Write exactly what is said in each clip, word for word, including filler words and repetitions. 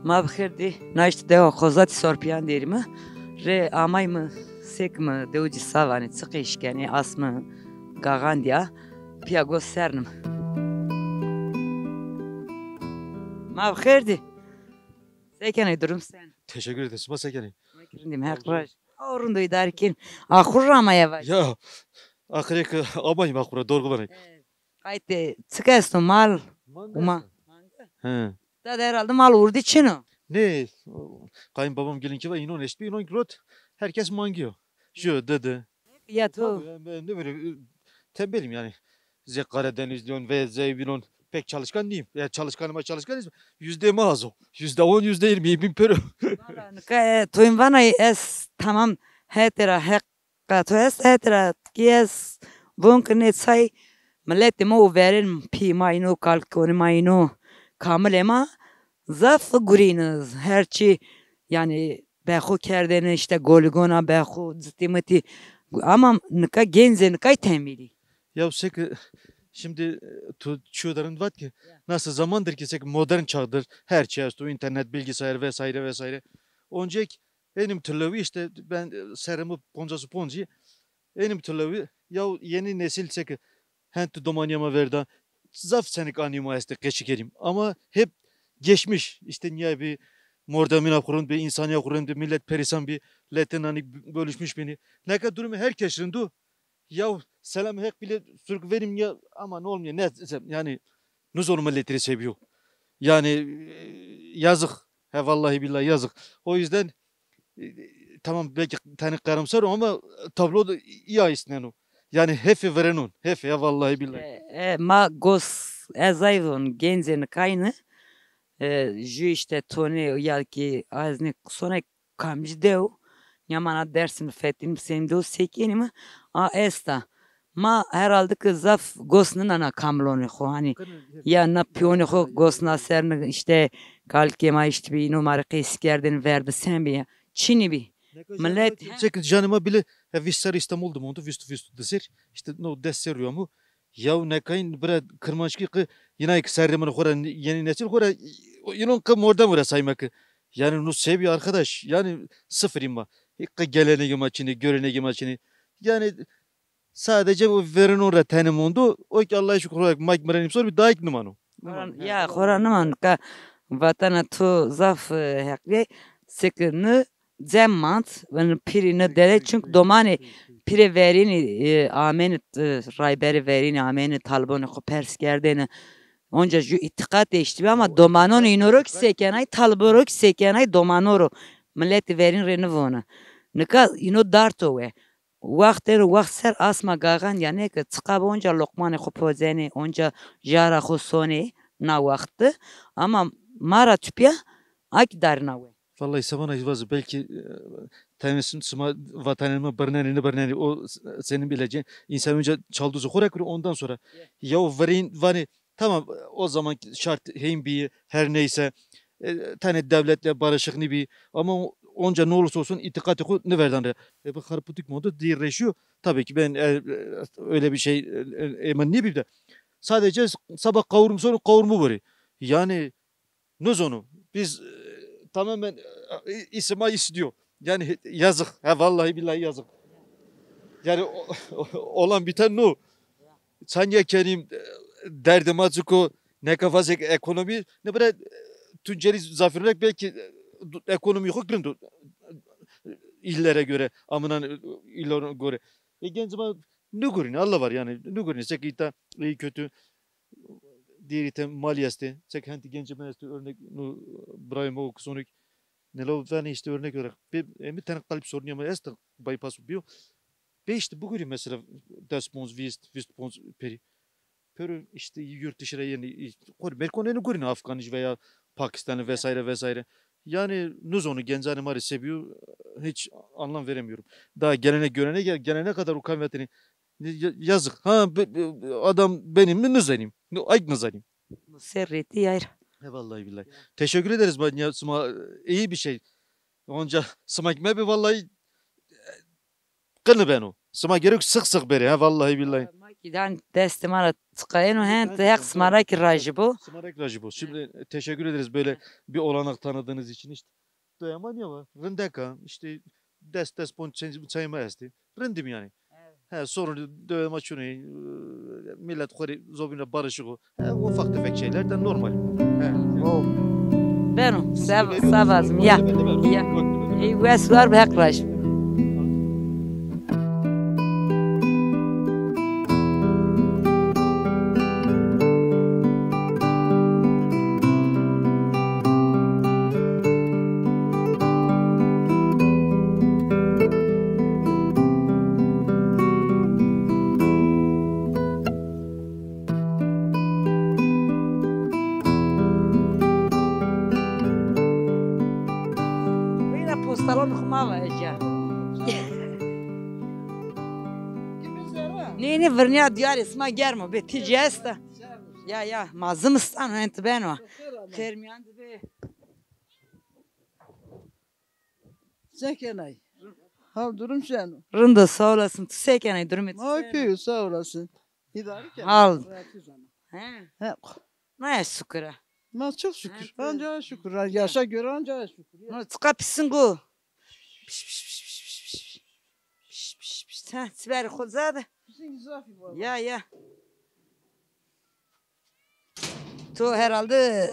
Ma bi xêr dî, naşt dewa Xozatî Sorpiyan dêrî mi. Rê amay mi, sêk mi, dewcî savanî, çiqê şikenî, asmi gaxandîya, pîya go sernim. Ma bi xêr dî. Se kenê, durum sen? Teşekkür ederim. Sima se kenê? Ma ki rindîm, Heq raj. O rind o, îdare kên. Axur ra ma yavaş. Ya, axirê ki amayîm axura, doğru bana. Evet. Qaytê, çik esto mal? Manga. Uma. Manga. He. Da de herhalde mal urdî çin o. Ne? Kayınbabam gelin ki var, inon eşit bir inon rot. Herkes mangıyor. Şu dedi. Ya to. Tabii, ben, ben ne böyle, e, tembelim yani. Zek Karadenizliyon ve Zeybilon pek çalışkan değilim. Ya çalışkanıma çalışkan ismi. Yüzde mi az o? Yüzde on, yüzde yirmi bin pörü. Valla nika, e, toyun vana ez tamam hetera heq Qeto est, etra ki ez von ki nê çay miletê ma û verên pî ma îno, kalkonê ma îno, kamilê ma zaf gurîn iz. Her çî, yanî, bexo kerdêne, îşte goligona bexo, citî mitî. Ama nika gencê nikay tembîlî. Ya seki şimdi, e, tu çiyo derin vat ki nasıl zamandır ki seki modern çağdır, her şey esto, internet, bilgisayar vesaire vesaire. Oncek Enim tilewî, işte ben, e, serrê mi poncas û poncî, enim tilewî, ya yeni nesil seki hend tu domanîya ma verda, zaf senik anî ma estê qeşî kerîm. Ama hep geçmiş, işte niye bir mordemîna xu rind bî, însanîya xu rind bî, millet perîsan bî, letê nanî bölüşmüş bînî. Neka durumê her kes rind o. Ya selam hek bile sürük verim ya, aman olmuyor. Ne, yani nuzul milletleri seviyor. Yani, e, yazık. He vallahi billahi yazık. O yüzden, e, tamam belki tane karamsar o ama tablo da iyi aysinen o. Yani hefe verenon. Hefe ya vallahi billahi. E, e, ma gos ez ayvon genceni kayni. E, jü işte tone ya ki azni sone kamcî dew, nîya ma na Dêrsim fetin, Semdo sekenî mi, a esta. Ma herhalde ki zaf gos ninana kamlonê xo, hanî ya na pîyonê xo gos na ser ni, işte kalkê ma îşte bî, îno ma rê qeysî kerdêne, verdi sen bî ya. Çinî bî. Millet, he. Çek canê ma bile, he, vîst ser Îstanbul de mondu, vîst, vîst di ser, işte no des ser rüya mu. Yaw nekayın bira Kırmançki ki yine ki serrê mi xora, yeni nesil xora, yine ki mordem ora sayma ki. Yani nu sebi arkadaş, yani sıfır imma. Ki geleneği ma çini, göreneği ma çini. Yani sadece bu verinin ora tene mondu. O ki Allah'a şükür olarak mak mirenim sor bir daha ikni manu. Xora, ya xora niman ka vatana tu zaf, e, heqlî, seki ni cem mant, yani pîrî ni dere, çünkü domanê pîrê verînî, e, amêni, e, rayberê verînî amêni talibonê xo pers kerdêne. Onca jü îtîqat eştî bi ama domanonê îno ro ki sekenay, talibo ro ki sekenay, domano ro. Miletî verîn rê nivona. Nika îno darto we. Waxtê ro waxt ser asma gaxan, yanî ki çiqa bi onca loqmanê xo pozenê, onca jara xo sonê na waxt de. Ama ma ra tupîya a kî darina we. Vallahi seba na vazî belki, e, temesin sima vatanê ma birnenê, nibirnenê, o s-, senin bileceğin. İnsan önce çalduzê xo ra kuru, ondan sonra. Ya o verîn vanê, tamam, o zaman şart heyîn bî, her neyse, e, tane devletle barışık nîbî. Ama o-, onca ne olursa olsun îtîqatê xo niverdan re. E, bu harputik modu değil reşiyor. Tabii ki ben, e, e, öyle bir şey, e, e, emin nîbî de. Sadece sabah kavurmuş onu kavurmu vurê. Yani Nuzonu. Biz, e, tamamen, e, isima istiyor. Yani yazık. Ha, vallahi billahi yazık. Yani o-, o-, olan biten nu. Çanya kenim, e, derdê ma ciko neka vazek ekonomi, ne bire, e, Tunceli zafirnek belki, e, du-, ekonomi yok grindu. İllere göre, amınan, e, illere göre. E, genç ma ne görün, Allah var yani, ne görün, sek ita, iyi kötü. Diğeri te mali estê. Sek hentî gencê mi estê, örnek, nu, birayê mi o kisonî. Nelo vene işte örnek olarak. Bir, e, bir tane kalp sorunu ama estê, bypass biyo. Be işte bu görüyor mesela des ponc, vîst, vîst ponc peri. Peri işte yurt dışı yeni, işte, kor, belki onu görüyor Afganij veya Pakistanlı vesaire vesaire. Yani nuzonu gencanı mari seviyor, hiç anlam veremiyorum. Daha gelene görene gel, gelene kadar ukan vateni. Ne, ya-, yazık. Ha, be-, be-, adam benim mi nizanim? Ne, ayık nizanim. Serreti yayra. He, vallahi billahi. Teşekkür ederiz. Bak, ya, sima, e, iyi bir şey. Onca sima gitme bir vallahi, e, kını ben o. Sima gerek sık sık beri. Ha, vallahi billahi. Ma Kî dan destê ma ra çiqayeno, hen, Heq sima ra kî rajî bo. Sima ra kî rajî bo. Şimdi teşekkür ederiz böyle bir olanak tanıdığınız için. İşte doyama niye var? Rindeka, işte des, des ponc çayma esti. Rindim yani. Evet. He, sorun doyama çunu, e, millet xori zobine barışık o. He, ufak tefek şeyler de normal. He. Beno, sağ, sağ olun. Ya. Ya. Ey, wes war, Heq rajî. Reyna postalon xuma va eja. Nê, nê, virnîya diyarê sima germ o, bê tîcî esta. Ya, ya, ma zimistan hent beno. Xêr mîyan de bê. Se kenay? Hal durum çen o? Rind o, sağ olasın. Tu se kenay, durumê tu se? Ma pê yo, sağ olasın. İdare kenay. Hal. He. He. Naya şukür a. Ma çok şükür. Anca şükür. Yaşa göre anca şükür. Ma çiqa pising o. Piş, piş, piş. Piş, piş, piş. Sen siber xo zade. Pising zafî var. Ya, ya. To herhalde.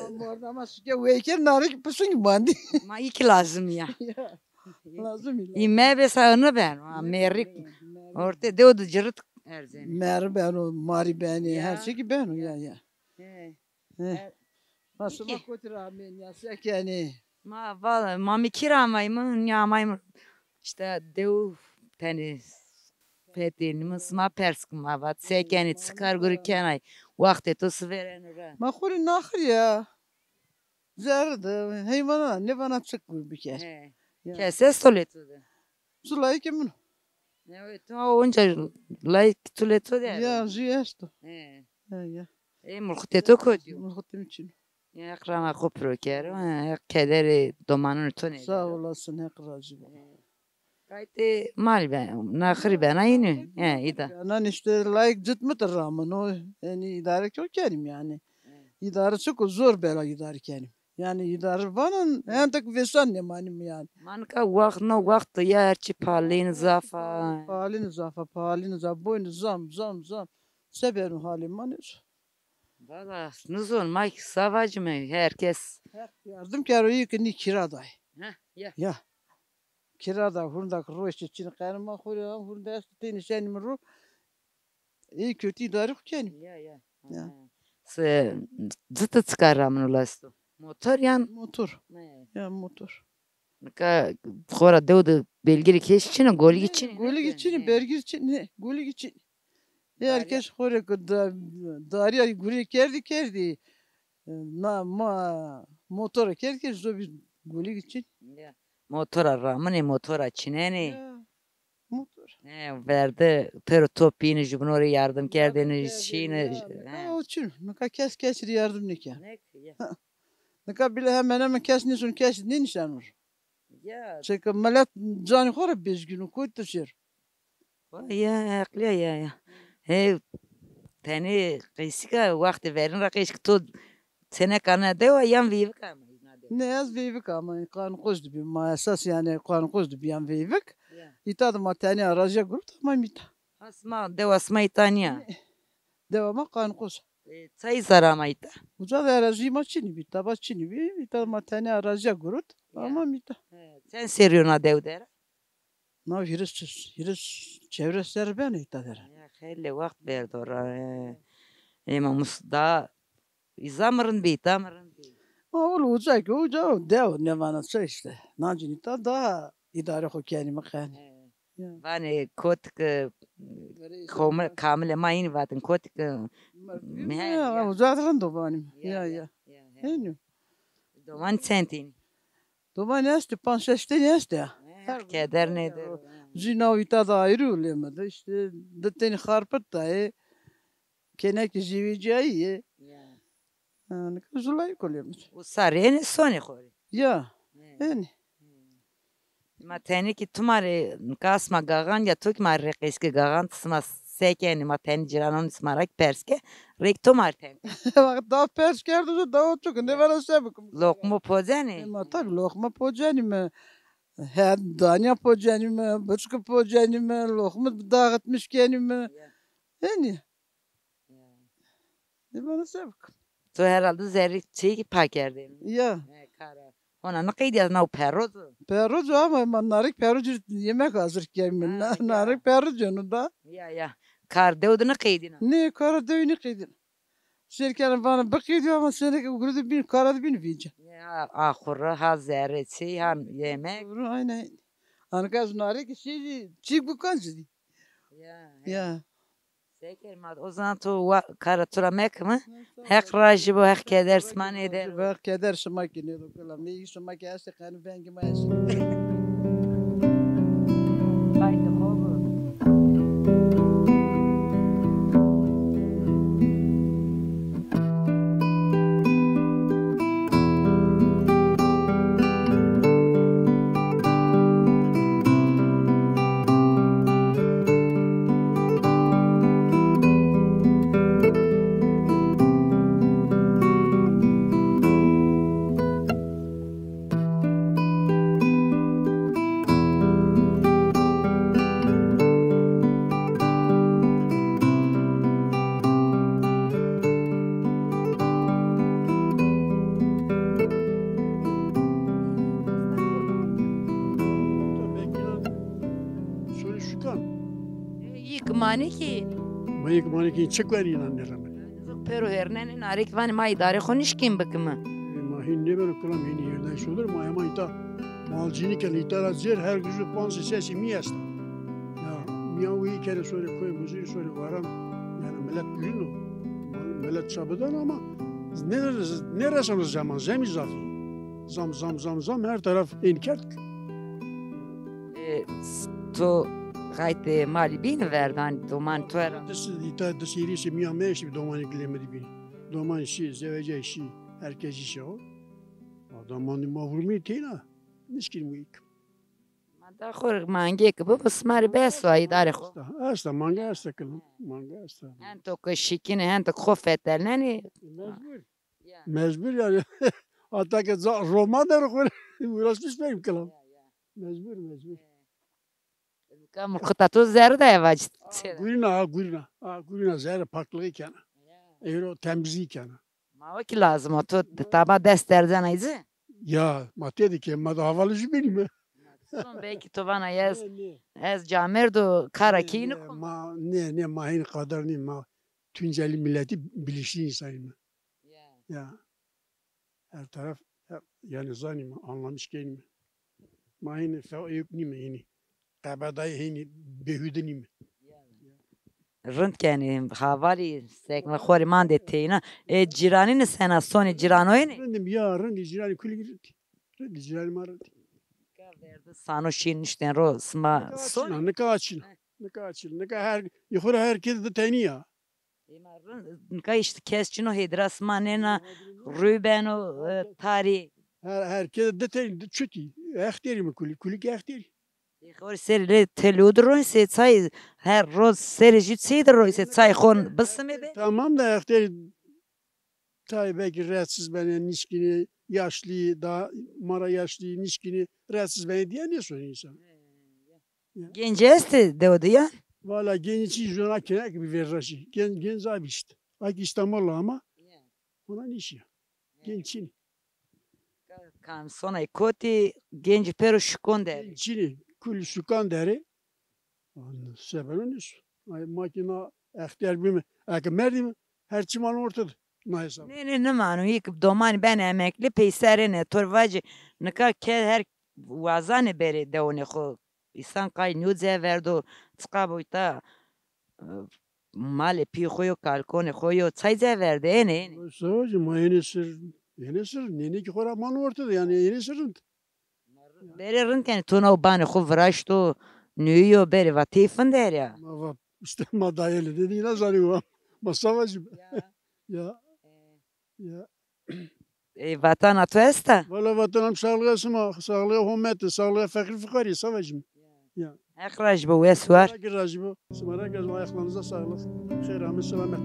Ama şike weyke narik pising mandi. Ma iki lazım ya. Ya. Lazım ya. İ me be sa ne ben. Ha, merik. Orte de o da cırıt erzeni. Meri ben o, mari beni. Ya. Her şey ki ben o ya, ya. He. He. Ma sima kotî ra amên ya, se kenî? Ma vala, ma mi kî ra amayme, nîya amayme. İşte dew tenê fetênîme, sima pers kima, vat se kenî, çi kar gurî kenay? Waxtê to si vêreno ra. Ma xo rê naxir ya. Zerre de, heywana, nêvana çik gur biker. He. Ya. Kes esto lê to de? Zu layikê min o. Ya, to onca layik tu lê to de. Ya, jü esto. He. Ya, ya. E, mulxutê to kotî yo? Mulxutê mi çin o. Ya, Heq rana xo piro kero, he, Heq kederê domananê to nêbero. Sağ olasın, Heq razî bo. He. Qaytê mal ben, naxirî bena înî. He, îda. Nan işte layik cit mi de ramin o. Yani idare kyo kenim yani. He. İdare çok zor bela idare kenim. Yani îdare vanan, hentek vêsan nêmanîme yani. Ma nika waxt, no waxt ya her çî pahalîn zaf a. Pahalîn zaf a, pahalîn zaf, boyne zam, zam, zam. Se beno halê ma nêzon. Valla nizon, ma kî sa vacime, her kes. Heq yardim kero, iyi ki nî kira day. Heh, ya. Ya. Kira da hurunda ki roştê çin qenima xo rê, hurunda esto têni şenîme ro. Ey kötü idare xo kenîm. Ya, ya. Ya. Ha. Se, cite çika ramino lasto? Motor yan? Motor. He. Ya, motor. Nika xora dew de belgîrê keş çin o, golî çin o? Golî çin o, belgî çin o, golî çin o. Her kes xo rê ki da-, darîya gurê kerdî, kerdî. Na, ma motora kerd, kerd, zobî golî çin o. Ya. Motora raminê, motora çinenê. Ya. Motor. He, verde pêro top bînî, jubîno rê yardim kerdêne, şîne. Ya, o çin. Nika kes kes rê yardim nêkeno. Nêke, ya. Nika bile hemen hemen kes nêson, kes nênîşeno. Ya. Çike milet canê xo ra bezgîno, kotî de şêro. Vay ya, eqlîya ya, ya. He, tenê qeysîka waxtê verîn ra qeysîk to Teneka na dewa yan veyvik ama na dewa? Ne, ez veyvik ama, Qanqoz de bî. Ma esas yani Qanqoz de bîyan veyvik. Ya. Îta de ma tenê araziya girot, ama îta. Ha, sima, dewa sima îta nîya? Ne. Dewa ma Qanqoz. E, çay zara ama îta? Uca de arazi ma çinî bî, taba çinî bî. Îta de ma tenê araziya girot, ya, ama îta. He, çend serrî yo na dew der a? Na hîris, hîris çewres serr beno îta der. Ya, xeylê waxt verdo ra, e. Ema mus-, da îza mi rind bî, îta mi rind bî. Ma ol uca ki uca o, dew nêvana çi işte. Nancîn îta daha îdare xo kenîme qenî. He. Ya. Vanê kotik, e, komil, kamilê ma înî vatin kotik, e, he, ya, ya. Uca de rind o vanîme. Ya, ya, ya. Ya, ya, he. Hênî. Doman çend înî? Domanî estê, panc şeş tenî estê ya. Her keder nêdero. Zî naw îta de ayrî o lê mi de. Îşte di tenî xarpit dayê. Kenekî zîwîcîyayî yê. Ya. Ha, nika zu layik o lê mi de. Û sarê enê sonê xo rê. Ya. He. Enê. He. Ma tenê kî tu ma rê, nika sima gaxan ya, to kî ma rê qeysîke gaxan, sima Se kenî ma tenî cîranon sima ra kî pers ke, rêk to ma rê teng. Wext da pers kerdo, da o çik, nêvana se bikim. Loqmo pocenî? E, ma tabî loqma pocenîme. He, danya pocenîme, biçki pocenîme, loqma dağıtmış kenîme. Ya. Henî. Ya. Nêvana se bikim. To herhalde zerrî çî pa kerdêne. Ya. He, kara. Hona niqeydîya naw perroz o? Perroz o ama ma narik perroz yemek hazır keyme. Ha, ya. Narik perroz yeno da. Ya, ya. Kar dew de niqeydîna? Nê, kara dew niqeydîna. Şêr kena vana biqeydî ama seneke guru de bîn, kara de bîn vînca. Ya, axurre ha zerrê çî ha yemek. Doğru, aynen. Anika ez narik şey, çî gukan zî. Ya, he. Ya. Seker ma, o zaman to wa-, kara to ra mekime. Heq razî bo, Heq keder sima nêdero. Heq keder şima kî nêdo kula. Meyî şima kî estê, qenî vengî ma estê. Haydi, xo bo. Soru şukan. Yik manekî. Ma yik manekî çi kuenî inan nêreme. Pero hernenê narek vanê ma îdarê xo nişkîn bikime. E, ma hîn nêbeno kulam hînî yerden şodir, ma ema îta malcînî kena, îta ra cêr her gijû panc sey sesî mî esta. Ya, mîyan wî kere sorê koy muzîr, sorê varan, yani millet gurîno. Millet çabidan ama nê, nêreseno zeman, zemî zafî. Zam, zam, zam, zam, her taraf ên kerd. E, s-, to qaytê malî bîne verdan, doman to era? Dis, îta di serî se mîyan mi eştî, domanî gilê mi de bîne. Doman şî, zewecay şî, herkes îşê xo. Domanî ma vurmî têna, nişkîn wî. Ma da xo rê mangê ki bibo, sima rê bes o, îdarê xo. Esta, esta, mange esta kilam, mange esta. Hento ki şikînê, hento ki xo fetelnenê. Mecbur. Ya. Mecbur yani. Hatta ki za-, Roma der xo rê uğraşmış benim kilam. Ya, ya. Mecbur, mecbur. E. Ka mi kuta to zerre de eva cî. Gurîna, ha, gurîna. Ha, gurîna zerre paklığı kena. Ya. Êro temizliği kena. Ma wekî lazim o, to taba dest derzenay ci? Ya, ma têdî ke, ma da havalı jü bînîme. Son belkî to vana ez, nê, nê, ez camêrd o, kara kî nîko. Ma, nê, nê, ma hîn qadar nî, ma Tuncelî milletî bilinçli însanîme. Ya. Ya. Her taraf, he-, yani zanîme, anlamış kenîme. Ma hînî fe-, yok nîme hînî. Qebedayê hînî bêhude nîme. Rind kenê, havalî sekme xo rê mandê teyna. E, cîranîne sena sonê, cîranoyêne? Rindîm ya, rindî cîranî kulî rindî. Rindî cîranî ma rindî. Ka verdi sano şî niştên ro sima sonê? Nika açîna, nika açîna. Nika açîna. Nika her, xo ra her kêde di tenî ya. Ê ma rind, nika îşte kes çin o, hêdira sima nêna, rû beno, e, tarî. Her, her kêde di tenî, di çutî. Extêrî mi kulî, kulî kî extêrî. Ê xo rê serê lê telû de roy se çay, her roz serê jû çî de roy se çay xo bisimê be. Tamam da extêrî, tay belkî rahatsız benê, nişkînê, yaşlî, da ma ra yaşlî, nişkînê, rahatsız benê diye nêsonê însan. Ya. Gencî estê dewe de ya? Valla gencî çî zona kena ki bir verraşî. Gen-, genc abişt. Ak İstanbul ama. Ya. Ona nişîya. Ya. Genç çin. Ka-, kan sonay kotî gencî pêro şikon der. Genç çinî, kulî şikan derê. Sebeno nîso. Ay makîna extiyar bîme. Eke merdîme, her çî mano orte de. Na hesab. Nê, nê, nimano. Yê ki domanî benê emeklî, peyser ênê. To rê vacî, nika ke her wazanê berê dewonê xo. Îsan qay nîyo ceverdo, çiqa boyta, e, malê pî xo yo, kalkonê xo yo, çay ceverde, ênê, ênê. Savaşım, ma ênê sir, ênê sir, nênê ki xo ra mano orte de, yani ênê sir rind. Berê rind kenê, to naw banê xo viraşto, nûyo berê va tey finderya. Ma va, işte ma dayê lê de nîna zanî wa. Ma savaşım. Ya. Ya. E. Ya. E, vatana to esta? Valla vatanım sağlığa sima, sağlığa homete, sağlığa fakir fukarî, savaşım. Ya. Ya. Heq rajî bo, wes war. Heq rajî bo. Sima ra gezme, ayaklarınıza sağlık. Xeyr amê, selamet.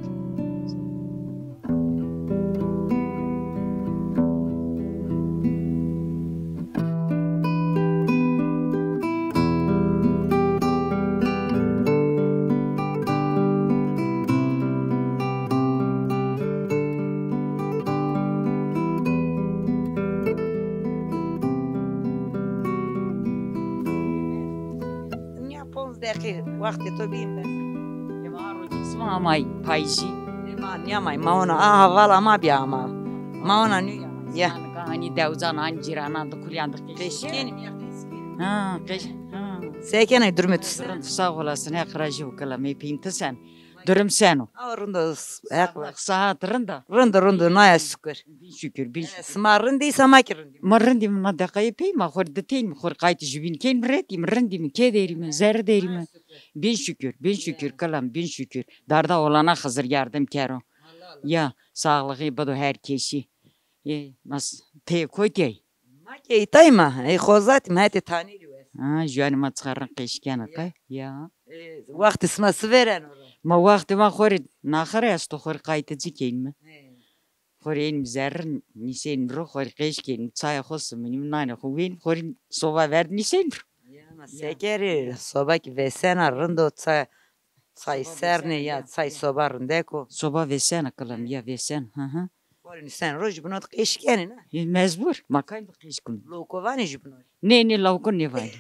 Nya ponc deqî wextê to bîn be. Ê ma rojî sima amay payîzî. Ê ma nîyamay, ma ona, aha, vala ma bîya ama. Ma ona nîyamay. Ya. Hanî dewzan, hanî cîranan de, kulîyan de qeşî. Qeşî kenî, ya qeşî kenî. Ha, qeş-, ha. Se kenay, durumê tu se? Rind, sağ olasın, Heq rajî bo, kila mê pîn, ti sen? Durum sen o? Aw, rind o, Heq. Sağlık, sıhhat rind a? Rind o, rind o, naya şukir. Bin şükür, bin şükür. Sima rind î, sima kî rind î. Ma rind î, ma deqayê pey, ma xo rê di teyn mi, xo rê qaytê jubîn keyn mi, ret î mi, rind î mi, kê derî mi, zerrî derî mi. Bin şükür, bin şükür, kilam, bin şükür. Darda olana Xizir yardım kero. Ya, sağlığı bido her kesî. Ê, ma s-, tê kotî yay? Ma ke îtay ma, ê xozatî ma hetê tanîrî wes. Ha, juanê ma çiqa rind qeşî kena kay. Ya. Ê, wextê sima si vêreno ra? Ma wextê ma xo rê naxir esto, xo rê qaytê ci kenîme. He. Xo rê ênîme zerrin, nîsenîme ro, xo rê qeşî kenîme, çaya xo siminîme, nanê xo wenîme, xo rê soba ver nîsenîme ro. Ya, ma se kerê, soba kî vêsena, rind o, ça-, çay sernê ya, çay soba rindek o. Soba vêsena kilam ya, vêsena. Hı hı. Xo rê nîsen roj bino de qeşî kenê, na? Ê, mecbur. Ma kay de qeşî kim? Lawko vanê jubîno rê? Nê, nê, lawko nêvanê.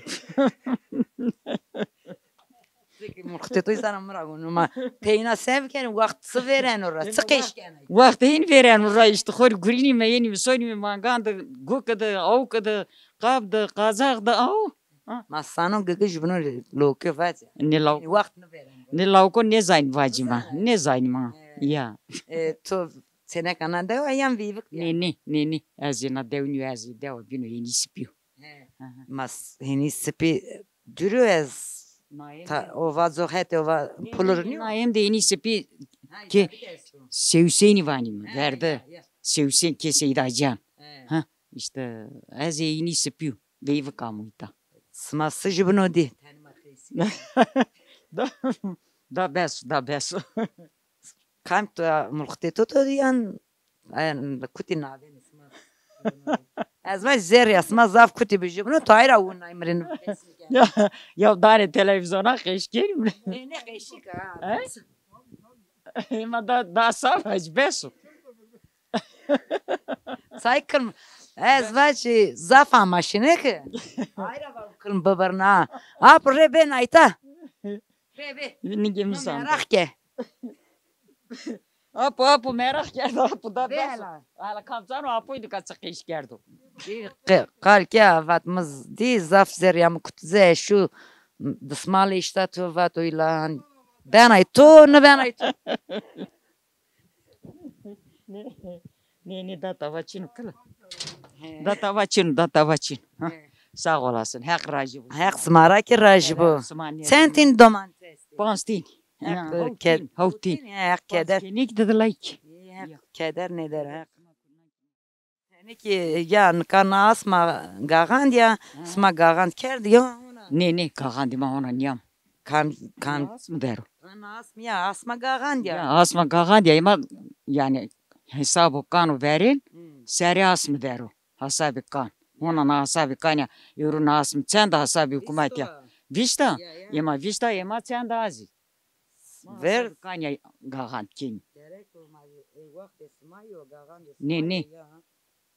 Zikê murxitê to zana mi ra gono, ma teyna se bikenê, wext si vêreno ra, çi qeşî kenê? Wext hên vêreno ra, îşte xo rê gurînîme, yenîme, sonîme, mangan de, guk de, awk de, qab de, qazax de, aw. Ha. Ma sanon gigi jubîno rê lawko vacê. Nê law-, wext nivêreno ra. Nê lawko nêzanî vacî ma. Nêzanî ma. He. Ya. E, to çêneka na dew a yan veyvik a? Nê, nê, nê, nê. Ez ê na dew nîyo, ez ê dewa bîno, hênî sipî yo. He. Aha. Ma s-, hênî sipî dûr o, ez ta-, o vazo hetê o va-, pulur nîyo. Nayem de hênî sipî ke Seyhusênî vanîme, verde. Seyhusên ke Seyda Can. He. Ha, îşte ez ê hênî sipî yo. Veyvik amo îta. Sima si jubîno dî? Da, da bes, da bes. Kam to, mulxitê to to yan, yan kutî navênê sima? Ez vaj zerrî ya, sima zaf kutî bijubîno, to ayra wunay mi rê nivî qeşî kenê. Ya, ya danê televîzyona qeşî kenîme. Nê, nê qeşî ke, ha. He? Ma da, da sa vaj, bes o. Say kilm. Ez vaj zaf ama şine ki. Ayra vaj kilm bibirna. Apo rê bê nayta. Bê, bê. Nigê mi zan. Meraq ke. Apo, apo, meraq kerdo, apo da bes o. Hala kamcan o, apo nika çi qeşî kerdo. Qe-, qal ke vat mi z-, dî zaf zerrîya mi kut ze şu dismalê îşta to vat o îlan. Benay to, nêbenay to. Nê, nê, nê, da tava çin o kila. He. Da tava çin o, da tava çin o. Ha. He. Sağ olasın. Heq rajî bo. Heq sima ra kî rajî bo. Sima nê. Çend tîn doman estê? Panc tîn. Heq ked-, hewt tîn. Heq keder. Kênîk didilay kî. Heq keder nêder, heq. Tenê kî ya nika na asma gaxandî ya, sima gaxand kerd ya hona? Nê, nê, gaxandî ma hona nîyam. Kam, kam? Asmi der o. Na asmi ya, asma gaxandî ya. Ya, asma gaxandî ya, ema yanî hesabo kano verên, serê asmi der o. Hasabê kan. Hona na hasabê kan ya, ewro na asmi çend a hasabê hukûmat ya? Vîst a? Ya, ya. Ema vîst a, ema çend a azî? Ver. Kanya gaxand kenî. Gerek o ma, e, wextê sima yo, gaxandê sima. Nê, nê.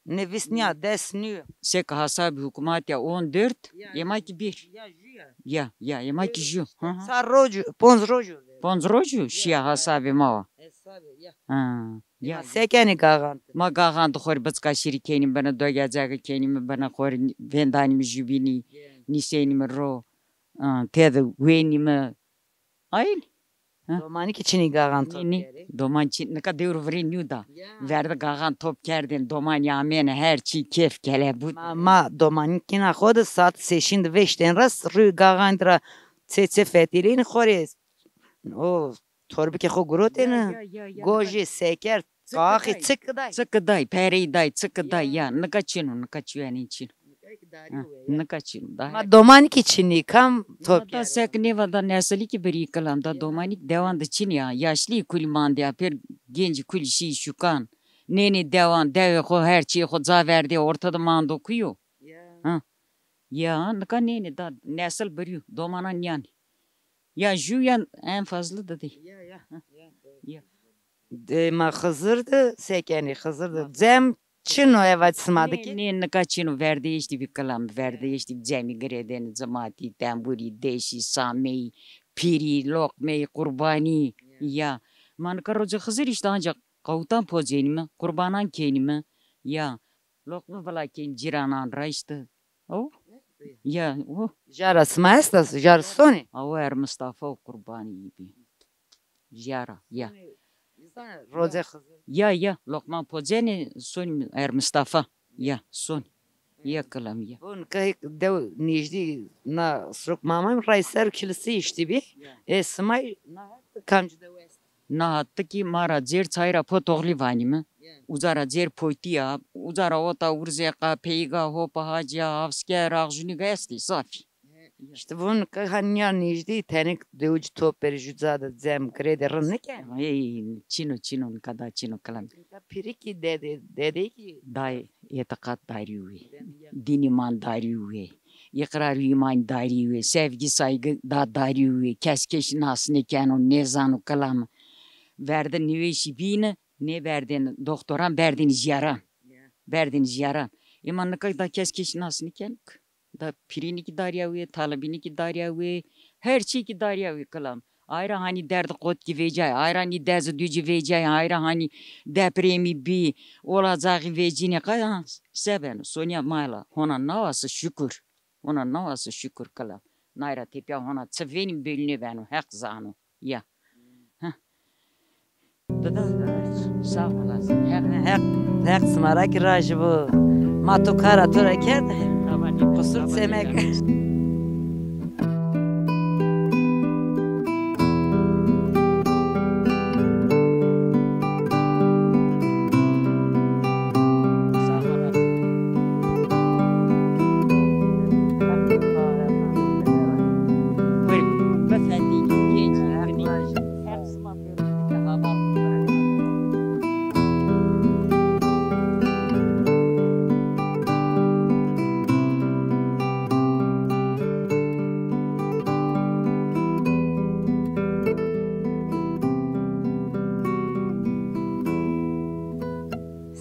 Nê, vîst nîya, des nîyo. Seke hasabê hukûmat ya on dört, ema kî bir. Ya, jû ya. Ya, ya, ema kî jû. Hı hı. Çar roj, ponc roj o. Ponc roj o, şîya hasabê ma wa. Hesabê, ya. Ha, ya. Se kenî gaxand? Ma gaxand xo rê biçika şîrî kenîme bine, dogecege kenîme bine, xo rê vêndanîme jubînî, nîsenîme ro, ha, tede wenîme. Ayl. Ha? Domanî kî çinî gaxan top kerê. Nî, nî. Doman çin, nika dewr virê nîyo da. Ya. Verde gaxan top kerdên, domanî amêne, her çî kêf kelebût. Ma, ma domanî kîna xo de saet sêşîn de veştên ra, rû gaxan ra çê çê fetilîn xo rê. O torbikê xo gurotêne. Ya, ya, ya, ya. Gojê, seker, qaxî, çik day. Çik day, perey day, çik day ya. Nika çin o, nika çuyenî çin o. Nika çin o. Daha Ma domanî kî çinî, kam top da kerdo? Sek nêva da nesilî kî birî kilam da domanî kî dewan de çinî ya. Yaşlî kulî mandî ya, pêr gencî kulî şî şukan. Nênê dewan, dewê xo, her çîyê xo ca verdê, orte de mando kuyo. Ya. Ha. Ya, nika nênê da nesil birîyo, domanan nîyanê. Ya jû ya en fazla de dê. Ya, ya. Ya. De ma Xizir de, sekenî Xizir de. Cem çin o eva sima de kî? Nê, nê, nika çin o, verdeyiş de bî kilam, verdeyiş de bî, cemî girêdêne, cimatî, tembûrî, deşî, sameyî, pîrî, loqmeyî, qurbanî. Ya. Ya. Ma nika roca Xizirî işte ancak qawtan pocenîme, qurbanan kenîme. Ya. Loqme vila kenî cîranan ra işte. O? Ya, o. Jara sima esta, jar sonê? Awo Er Mistafa û qurbanî bî. Jara, ya. Roze Xizir. Ya, ya, loqman pocenê sonî Er Mistafa. Ya, sonî. Ya, kilam ya. Vûn ke dew nêjdî na Sirok Mamay ray ser kilise îştî bî. Ya. E, simay na kamcî dew est? Na hattî kî ma ra cêr çay ra Potoxlî vanîme. Ya. Uca ra cêr Poytî ya, uca ra ota Urzêqa, Peyga, Hopa Hacîya, Havsîke, Raxjunîga estî, zafî. He, ya. Îşte vûn ke ha nîya nêjdî tenê dewicî top berî jû ca de cem girêdê rind nêkenê? Ey, çin o, çin o, nika da çin o kilam. Nika pîrî kî dedê, dedê kî. Dayê îtîqat darî wê. Ya. Dînî man darî wê. Îqrar û îman darî wê, sevgî saygî da darî wê, kes keşî nas nêkeno, nêzano kilam. Verde nêweşî bîne, nêverdêne doxtoran, berdêne jîyaran. Ya. Berdêne jîyaran. Ê ma nika da kes keşî nas nêkeno ki. Da pîrînî kî darîya wê, talibînî kî darîya wê, her çî kî darîya wê kilam. Ayra hanî derd qotkî vecay, ayra hanî dez û ducî vecay, ayra hanî depremî bî, olacaxî vecînê qay, ha, se beno, sonîya ma la hona nawase şukur. Hona nawase şukur kilam. Nayra tepya hona çi vênî belî nêbeno, Heq zano. Ya. Heh. Dida, sağ olasın. Heq, Heq, Heq sima ra kî rajî bo. Ma to kara to ra kerd. Qusur semek.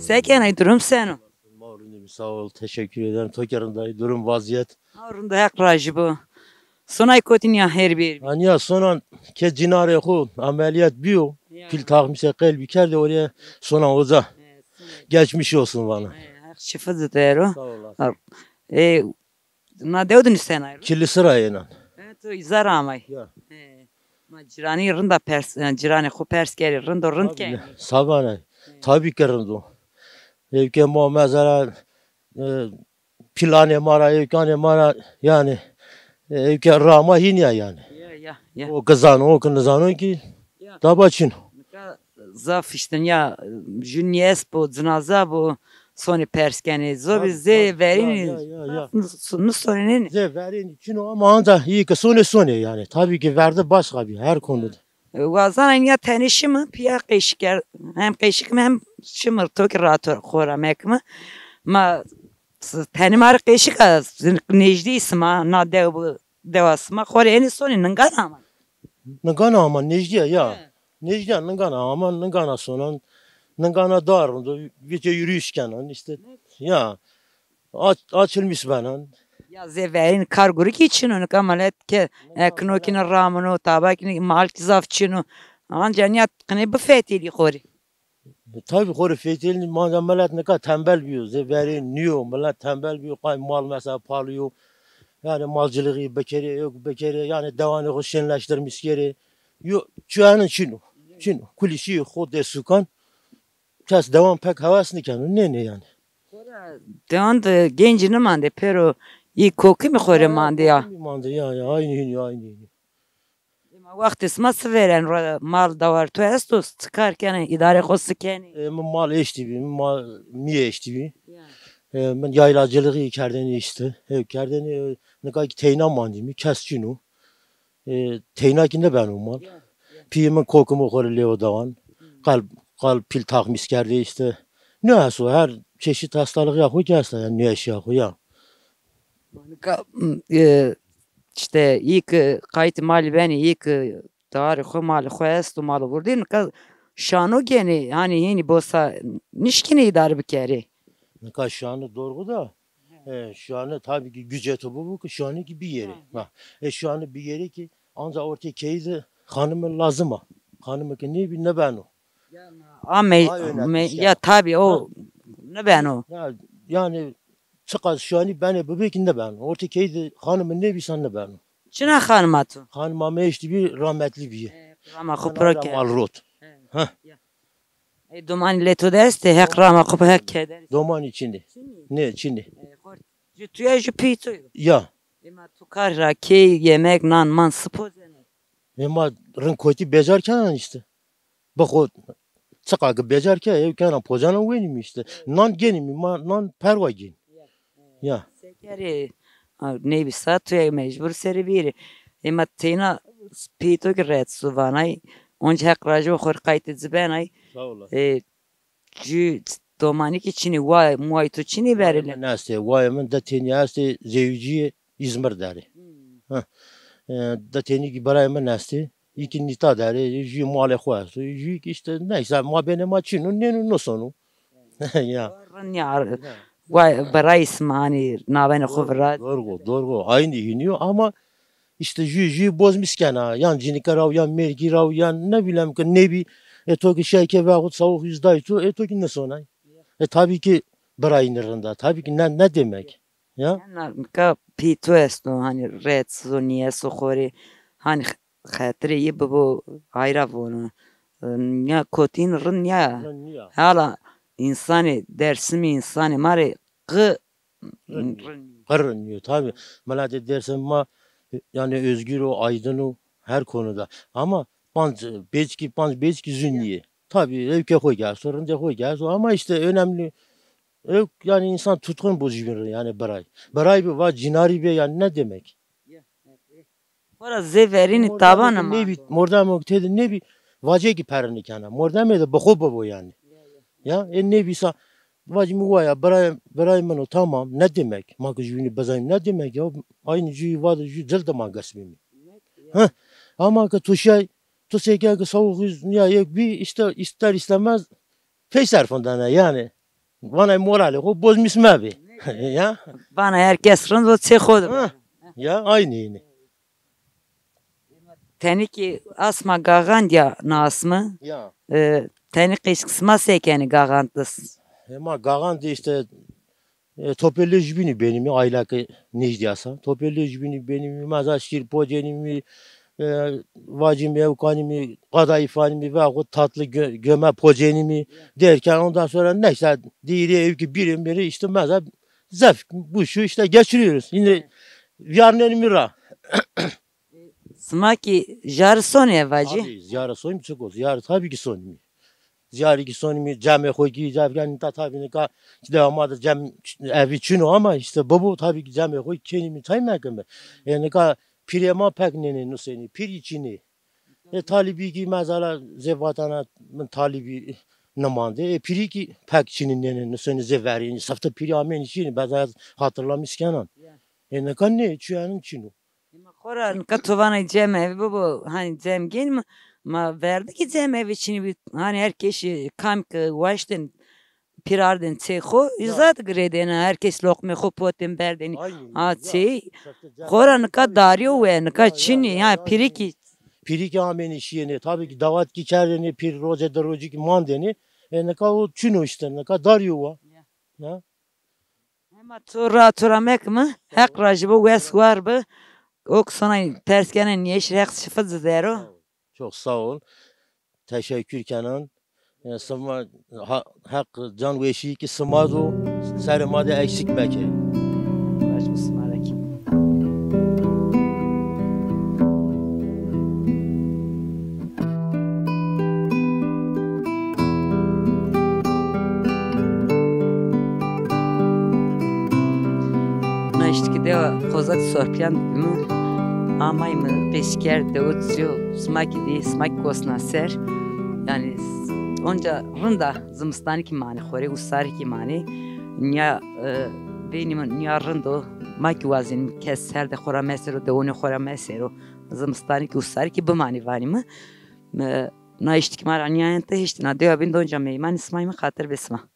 Se kenê, durum seno? Ma rindîm, sağ ol, teşekkür ederim. To kî rind ay, durum, vaziyet? Ha, rind o, Heq rajî bo. Sonay kotî nîya her bir? Ha, nîya sonan ke cinarê xo ameliyat bîyo, ya, pîl takmîsê qelbî kerdê, oraya sonan oca. Evet, sonan. Geçmiş olsun vana. Evet, Heq şifa de dero. Sağ olasın. Ha, e, na dew de nîsenay ro? Kilise ra yênan. E, to îza ra amay. Ya. E, ma cîranî rind a pers, e, cîranê xo pers kerê, rind o, rind kenê? Tabii, sabane. E. Tabii ki rind o. Ewke ma mesela, e, planê ma ra, ewkanê ma ra, yanî, e, ewke ra ma hînî ya yanî. Ya, ya, ya. O ki zano, o ki nizano kî, ya, taba çin o. Nika zaf îşte ya, jû nîyes bo, cinaza bo, sonê pers kenê. Zobî zê verînî, ya, ya, ya, ya, zaf nus-, nusonê nênê. Zê verînî çin o ama anca îyê ke sonê sonê yanî. Tabii ki verdi başka bir her konuda. Wazana nîya tenê şimi, pîya qeşî kerd, hem qeşî kime hem şimi, to kî rahat xo ra mekime. Ma s-, tenê ma rê qeşîk a, nêjdî sima, na dew bi dewa sima, xo rê enê sonê, ningana ama. Ningana ama, nêjdî ya, ya. He. Nêjdî ya, ningana ama, ningana sonan, ningana dar, vîtê yürüyüş kenan, işte, ya. Aç, açılmış benan. Ya zê verîn kar gurî kî çin o, nika milet ke, e, kinokîne ramino, tabakîne, mal kî zaf çin o. Anca nîya qinê bifetelî xo rê. E, tabii xo rê fetelî, anca milet nika tembel bîyo. Zê verîn nîyo, milet tembel bîyo. Qay mal mesela palîyo. Yanî malcılığı bikerê, yok bikerê. Yanî dewanê xo şenleştirmiş kerê. Yo, çuyanın çin o. Çin o. Kulî şî xo dê sukan. Kes dewan pek hewas nêkeno, nênê yanî. Dewan de gencî nêmandê, pêro î kokimî xo rê mandê ya. Kokimî mandê ya, ya, aynî hînî, aynî hînî. Ema wextê sima si vêreno, mal dewar to esto, çi kar kenê, îdarê xo si kenê? E, mi mal eştî bî, mi mal mî eştî bî. Ya. E, min yaylacılığı kerdêne işte. E, kerdêne, e, nika ki teyna mandîme, kes çin o. E, teyna ki nêbeno mal. Pîyê min kokimo xo rê lêwo dewan. Qal, qal pîl taxmîs kerdê işte. Ne esto, her çeşit hastalığı ya xo ki esta, yanî nêweşîya xo ya. Nika, e, işte, î ki qaytê malî benê, î ki darê xo, malê xo esto, malo vurdî, nika şano genê, hanî hînî bosa nişkenê îdare bikerê. Nika şano dorğu da, e, şano tabii ki gücê to bibo ki şano ki biyerê. Ha. E, şano biyerê ki anca ortê keyî de xanime lazim a. Xanime ki nêbî nêbeno. Ame, ya tabii o nêbeno. Ya, yanî çiqas şanî benê bibê ki nêbeno. Ortê keyî de xanime nêbî sa nêbeno. Çina xanima to? Xanima mi eştî bî, rahmetlî bîye. E, rama xo piro ke. Mal rot. E, domanî lê to de estê, Heq rama xo, Heq keder. Domanî çinî. Nê, çinî. E, xort. Ju tu ya, ju pî to yo. Ya. Ema tu kar ra key, yemek, nan, man si pozenê? Ema rind kotî becar kenan işte. Bi xo çiqa ki becar ke, ew kena pocanan wenîme işte. Nan genîme, ma nan perwa gen. Ya. Sekerê, a, nêbî sa tu yê mecbur serê bîrê. Ema teyna pî to ki ret su vanay. Onc Heq rajî xo rê qaytê ci benay. Sağ olasın. E, ju domanî ki çinî, wa, muay to çinî berê lê? Wayê min estê, wayê min de tenî estê, zewicîye. Îzmir der ê. Ha. E, de tenî ki birayê min estê. Î ki nîta der ê, jû malê xo esto. Jû ki işte neyse, mabênê ma çin o, nêno nêsono. Ya. Rind nîya. Vay, birayê sima hanî navênê xo vira. Dorgo, dorgo. Aynî hînî yo ama işte jû, jû bozmîs kena. Yan cinîke ra, yan mêrgî ra, yan ne bileyim ki nêbî. E, to ki şey ke vexut sawux yüz day to, e, to ki nêsonay. E, tabii ki birayî nî rind a. Tabii ki ne, ne demek? Ya? Nika pî to esto, hanî ret zon nîyeso xo rê, hanî xetirê yi bibo, ayra vono. Ya kotîn rind nîya. Rind nîya. Hala însanê Dêrsimî, însanê ma rê qi rind nîyo. Qi rind nîyo. Tabii, miletê Dêrsimî ma, yanî özgür o, aydın o her konuda. Ama panc bêçikî, panc bêçikî zûn nîyê. Tabii, ewkê xo ki esto, rindê xo ki esto. Ama işte önemli, ew, yanî însan tutkun bo jûbîn rê, yanî biray. Biray bî, va cinarî bî, yanî ne demek? Xora zê verînî taban ama. Nêbî, mordemo ki têde nêbî, vacê ki perine kena. Mordemê de bi xo bibo yanî. Ya, e, nêbî sa, vacî mi waya, biray, biray min o, tamam, ne demek? Ma ki jûbînî bizanîm ne demek ya? Aynî jûyî va de jû cil de ma gesbîmî. Heh. Ama ki tu şay, tu seke ki sawux yüz nîya yek bî, işte ister istemez pey serfindene yanî. Vana moralê xo bozmîs mebê. Ya. Vana her kes rind o çê xo de. Ha. Ya, aynî yanî. Tenî ki asma Gaxan dîya na asmi. Ya. E, tenî qîşk sima se kenî Gaxan de? E, ma Gaxan de işte E, topelê jûbînî benîme, aylake nêjdîya sa. Topelê jûbînî benîme, meza şîr pocenîme, e, vacîme ewkanîme, qadayî fanîme, vexut tatlı gö-, göme pocenîme. Derken ondan sonra neyse, dîrê ewkî bîrê mêrê işte meza zef bu şu işte geçiriyoruz. Yine vîyarnenîme ra. Sima kî jarî sonê vacî? Tabii, jarî sonîme, çik o, jarî tabii ki sonîme. Jarî kî sonîme, cemê xo kî, cem, yanî ta tabii nika ki dewa ma de cem, evî çin o ama işte bibo tabii ki cemê xo kenîme, tay mekeme. E, nika pîrê ma pek nênê nusenî, pîrî çin ê. E, talîbî kî mezala zê vatena min talîbî nimandê. E, pîrî kî pek çinî nênê nusenî zê verînî. Sifte pîrî amênî çinî, beza ez hatırlamîs kenan. E, nika nê, çuyenin çin o. Ema xora nika to vana cem evi bibo, hanî cem gên mi? Ma verdi ki cem evi çinî bî, hanî her kes kam ki waştên pîr ardên çê xo, îza de girêdêne, her kes loqmê xo potên berdênî. Aynen. Ha, ya, çê. Xora nika darî yo we, nika çinî, ya, pîrî kî. Pîrî kî amênî şîyêne, tabii ki dawet kî kerdêne, pîr roce di rocî kî mandêne. E, nika o çin o işte, nika darî yo wa. Ya. Ya. Hema to ra, to ra mekime. Heq ra ji bo wes war bi. Ok sonay pers kenen yeşil Heq şifa ci dero. Çok sağ ol. Teşekkür kenen. E, sima, ha, Heq can weşî ki sima do, serê ma de eksik meke. Baş bi sima re kî. Îşte ki dewa Kozak Sorpiyan mi amay mi peşker dewo çiyo sima ki di, sima ki gosna ser. Yani onca rinda zimistani ki mani xore, usari ki mani. Niya e, veyni mi niya rindo, ma ki wazin kes ser de xora mesero, dewone xora mesero. Zimistani ki usari ki bimani vani mi. Mi, na îşte ki ma ra niya ente hişti na dewa bin donca meyman ismay mi xatir be sima.